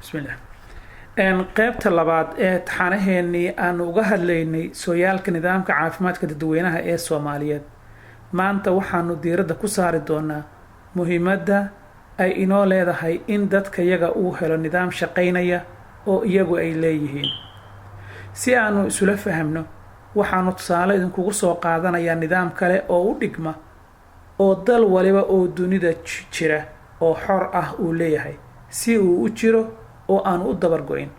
Bismillah. Qeybta labaad ee taxanaheenii aanu uga hadlaynay sooyaalka nidaamka caafimaadka dadweynaha ee Soomaaliyeed, maanta waxaanu diiradda ku saari doonaa muhiimadda ay inoo leedahay in dadka yaga uu helo nidaam shaqaynaya oo iyagu ay leeyihiin. Si aanu isula fahamno, waxaanu tusaale idinkugu soo qaadanayaa nidaam kale oo u dhigma oo dal waliba oo dunida jira oo xor ah uu leeyahay si uu u jiro oo aanu u dabar go'in.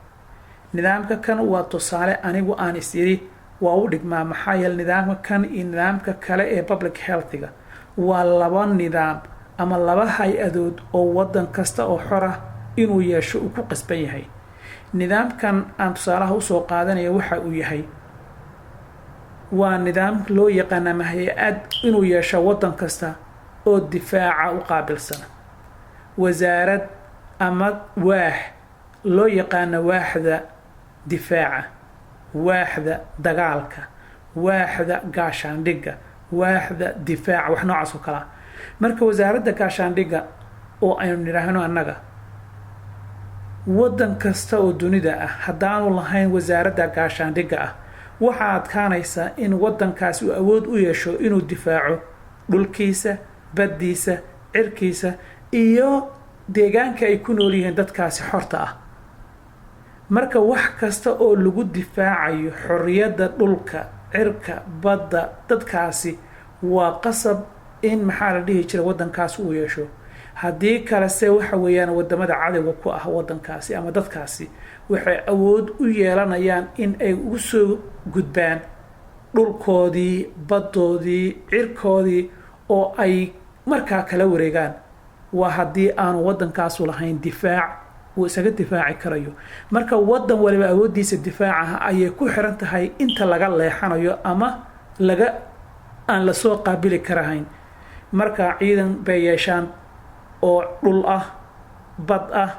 Nidaamka kan waa tusaale anigu aan is idhi waa u dhigmaa, maxaa yeele nidaamka kan iyo nidaamka kale ee public health iga waa laba nidaam ama laba hay'adood oo wadan kasta oo xor ah inuu yeesho uu ku qasban yahay. Nidaamkan aan tusaalaha usoo qaadanaya waxa uu yahay waa nidaam loo yaqaan ama hay'ad inuu yeesho wadan kasta oo difaaca u qaabilsana, wasaarad ama waax loo yaqaano waaxda difaaca, waaxda dagaalka, waaxda gaashaandhigga, waaxda difaaca, wax noocaas oo kalea. Marka wasaaradda gaashaandhigga oo aynu nidhaahno annaga, waddan kasta oo dunida ah haddaanu lahayn wasaaradda gaashaandhigga ah, waxaa adkaanaysa in waddankaasi uu awood u yeesho inuu difaaco dhulkiisa, baddiisa, cirkiisa iyo deegaanka ay ku nool yihiin dadkaasi xorta ah. Marka wax kasta oo lagu difaacayo xorriyadda dhulka, cirka, badda dadkaasi waa qasab in, maxaa la dhihi jira, waddankaasi uu yeesho. Haddii kalese waxa weeyaan wadamada cadowga ku ah waddankaasi ama dadkaasi waxay awood u yeelanayaan in ay ugu soo gudbaan dhulkoodii, baddoodii, cirkoodii oo ay markaa kala wareegaan. Waa haddii aanu waddankaasu lahayn difaac uu isaga difaaci karayo. Marka waddan waliba awooddiisa difaacaha ayay ku xiran tahay inta laga leexanayo ama laga aan lasoo qaabili karahayn. Marka ciidan bay yeeshaan oo dhul ah, bad ah,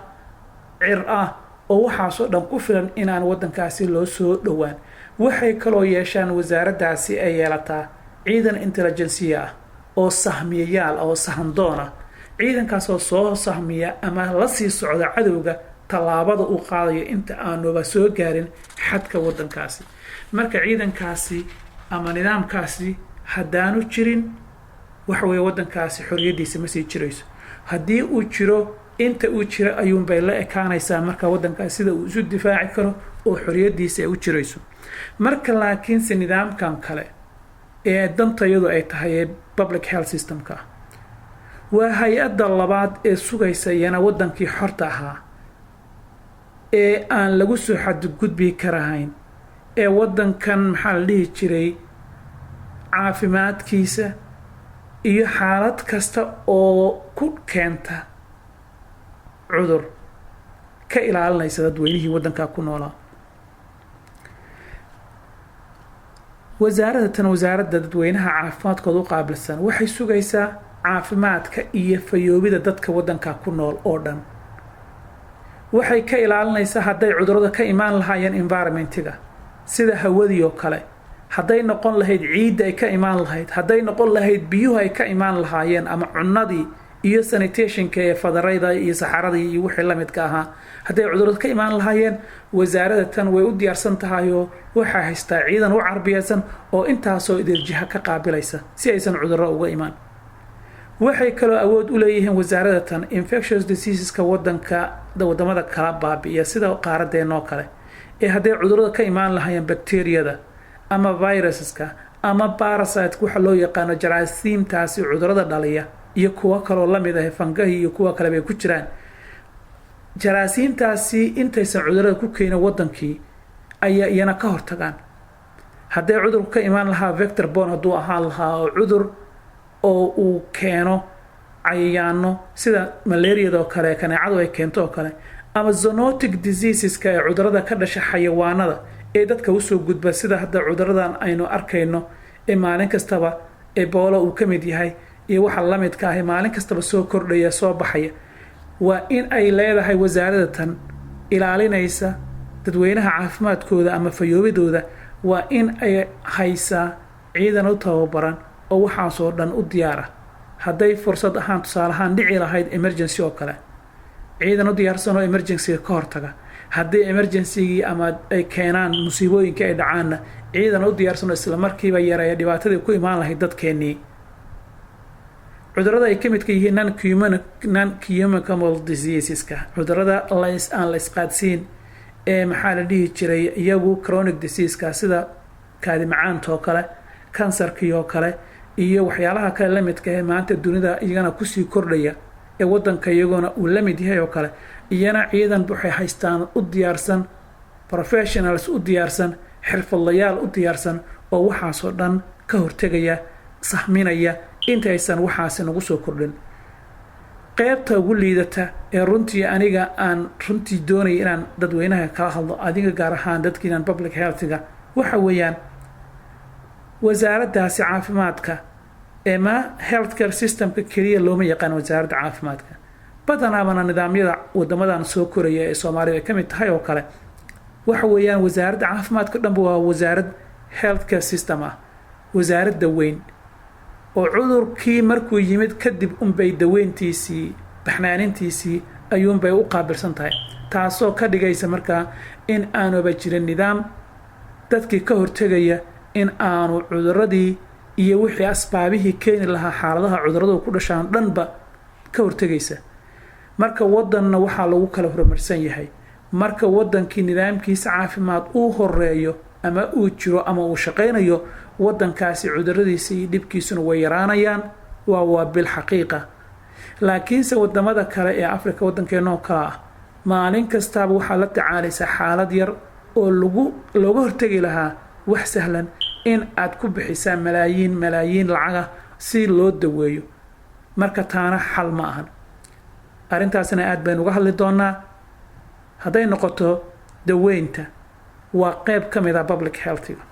cir ah, oo waxaasoo dhan ku filan inaan waddankaasi loo soo dhowaan. Waxay kaloo yeeshaan, wasaaraddaasi ay yeelataa ciidan intelligence ah oo sahmiyayaal oo sahandoon ah, ciidankaasoo soo sahmiya ama la sii socda cadowga tallaabada uu qaadayo inta aanuba soo gaarin xadka waddankaasi. Marka ciidankaasi ama nidaamkaasi haddaanu jirin, waxa weeye waddankaasi xorriyaddiisa ma sii jirayso. Haddii uu jiro, inta uu jiro ayuunbay la ekaanaysaa marka waddankaasi sida uu isu difaaci karo oo xorriyaddiisa ay u jirayso. Marka laakiinse nidaamkan kale ee dantayadu ay tahay ee public health system ka waa hay'adda labaad ee sugaysa iyana waddankii xorta ahaa ee aan lagu soo xadgudbi karahayn, ee waddankan, maxaa la dhihi jiray, caafimaadkiisa iyo xaalad kasta oo ku keenta cudur ka ilaalinaysa dadweynihii waddankaa ku noolaa. Wasaaradda tan, wasaaradda dadweynaha caafimaadkooda u qaabilsan, waxay sugaysaa caafimaadka iyo fayoobida dadka waddanka ku nool oo dhan. Waxay ka ilaalinaysaa hadday cudurada ka imaan lahaayeen environment iga, sida hawadii oo kale, hadday noqon lahayd ciidda ay ka imaan lahayd, hadday noqon lahayd biyuhu ay ka imaan lahaayeen, ama cunadii iyo sanitation ka ee fadarayda iyo saxaradii iyo wixii la midka ahaa, hadday cudurada ka imaan lahaayeen, wasaaradda tan way u diyaarsan tahayoo waxay haystaa ciidan u carbiyeysan oo intaasoo idiljiha ka qaabilaysa si aysan cudurro uga imaan. Waxay kaloo awood u leeyihiin wasaaradda tan infectious diseases ka wadanka, wadamada kala baabi'iya, sida qaaradeenoo kale, ee hadday cudurada ka imaan lahaayeen bacteriyada ama viruses ka ama parasite waxa loo yaqaano, jaraasiimtaasi cudurada dhaliya iyo kuwo kaloo lamid ah, fungi iyo kuwa kale bay ku jiraan, jaraasiimtaasi intaysan cudurada ku keenin wadankii ayaa iyana ka hortagaan. Hadday cudurku ka imaan lahaa vector borne hadduu ahaan lahaa, oo cudur oo uu keeno cayayaano sida malaariyada oo kale, kaneecadu ay keento oo kale, ama zoonotic diseases ka ee cudurada ka dhasha xayawaanada ee dadka usoo gudba, sida hadda cuduradan aynu arkayno ee maalin kastaba Ebola uu ka mid yahay iyo waxa lamidka ah, maalin kastaba soo kordhaya, soo baxaya, waa in ay leedahay wasaaradda tan ilaalinaysa dadweynaha caafimaadkooda ama fayoobidooda. Waa in ay haysaa ciidan u tababaran oo waxaasoo dhan u diyaara hadday fursad ahaan, tusaale ahaan, dhici lahayd emergency oo kale. Ciidan u diyaarsan oo emergencyga ka hortaga, haddii emergencygii ama ay keenaan musiibooyinkii ay dhacaanna, ciidan u diyaarsan oo isla markiiba yareeya dhibaatadii ku imaan lahayd dadkeennii. Cudurrada ay ka midka yihiin non communicable diseaseska, cudurrada lays aan la isqaadsiin ee, maxaa la dhihi jiray, iyagu chronic diseaseska, sida kaadi macaanta oo kale, kansarkii oo kale iyo waxyaalaha kale la midka ee maanta dunida iyagana kusii kordhaya ee wadanka iyaguna uu la mid yahay oo kale, iyana ciidan waxay haystaan u diyaarsan, professionals u diyaarsan, xirfadlayaal u diyaarsan oo waxaasoo dhan ka hortegaya, sahminaya inta aysan waxaasi nagu soo kordhin. Qeybta ugu liidata ee runtii aniga aan runtii doonaya inaan dadweynaha kala hadlo, adiga gaar ahaan dadkiinan public healthga, waxa weeyaan wasaaraddaasi caafimaadka ee ma healthcare systemka keliya looma yaqaan. Wasaaradda caafimaadka badanaabana nidaamyada wadamadan soo koraya ee Soomaalida ay ka mid tahay oo kale, waxa weeyaan wasaaradda caafimaadka dhanba waa wasaarad healthcare system ah, wasaaradda weyn oo cudurkii markuu yimid kadib unbay daweyntiisii, baxnaanintiisii ayuunbay u qaabilsan tahay, taasoo ka dhigaysa markaa in aanuba jirin nidaam dadkii ka hortegaya in aanu cuduradii iyo wixii asbaabihii keeni lahaa xaaladaha cuduradu ku dhashaan dhanba ka hortegaysa. Marka wadanna waxaa lagu kala horumarsan yahay marka wadankii nidaamkiisa caafimaad uu horeeyo ama uu jiro ama uu shaqaynayo, wadankaasi cuduradiisa iyo dhibkiisuna way yaraanayaan. Waa bilxaqiiqa. Laakiinse wadamada kale ee Africa, waddankeenoo kale ah, maalin kastaaba waxaa la tacaalaysaa xaalad yar oo lagu looga hortegi lahaa wax sahlan in aad ku bixisaa malaayiin malaayiin lacaga si loo daweeyo. Marka taana xal ma ahan. Arrintaasna aad baynu uga hadli doonaa. Hadday noqoto daweynta, waa qeyb ka mid ah public healthiga.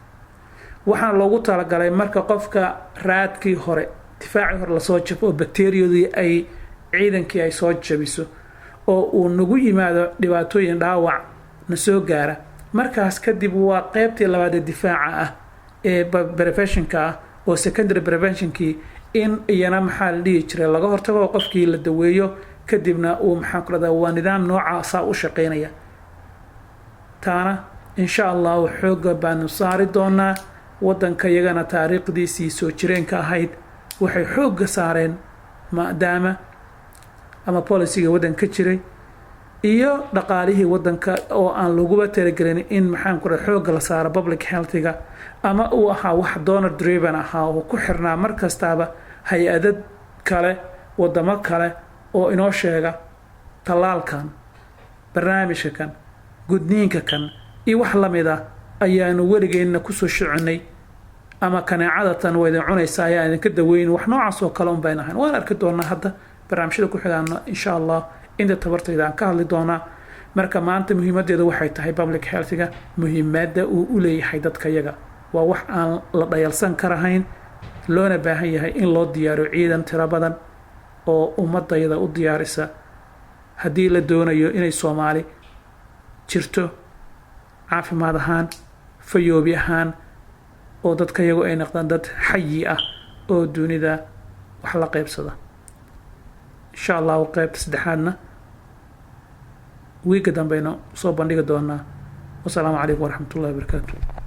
Waxaana loogu talagalay marka qofka raadkii hore, difaacii hore lasoo jabo oo bakteriyadii ay ciidankii ay soo jabiso oo uu nagu yimaado dhibaatooyin dhaawac na soo gaara, markaas kadib waa qeybtii labaad ee difaaca ah ee preventionka ah oo secondary preventionkii, in iyana, maxaa la dhihi jiray, laga hortago oo qofkii la daweeyo, kadibna uu, maxaan ku rahdaa, waa nidaam nooca saa u shaqeynaya. Taana insha Allahu xoogga baanu saari doonaa. Waddanka iyagana taariikhdiisii soo jireenka ahayd waxay xoogga saareen, maadaama ama policyga waddanka ka jiray iyo dhaqaalihii waddanka oo aan laguba talagelin in, maxaan ku raha, xoogga la saaro public healthiga, ama uu ahaa wax donor driven ahaa oo ku xirnaa mar kastaaba hay-adad kale, wadamo kale oo inoo sheega tallaalkan, barnaamijka kan, gudniinka kan iyo wax lamid ah ayaanu weligeenna kusoo soconay, ama kaneecada tan waa idin cunaysa ayaa idinka daweyn, wax noocaas oo kale un bayn ahayn. Waan arki doonaa hadda barnaamijyada ku xigaano, insha Allah, inta tabartayda aan ka hadli doonaa. Marka maanta muhiimadeedu waxay tahay public healthiga muhiimadda uu u leeyahay dadka yaga waa wax aan la dhayalsan karahayn, loona baahan yahay in loo diyaariyo ciidan tiro badan oo ummadayada u diyaarisa, haddii la doonayo inay Soomaali jirto caafimaad ahaan, fayoobi ahaan, oo dadka iyagu ay noqdaan dad xayi ah oo dunida wax la qeybsada, insha Allahu. Qeybta saddexaadna wiigga dambeynu soo bandhigi doonaa. Wasalaamu calaykum waraxmatullahi wabarakaatu.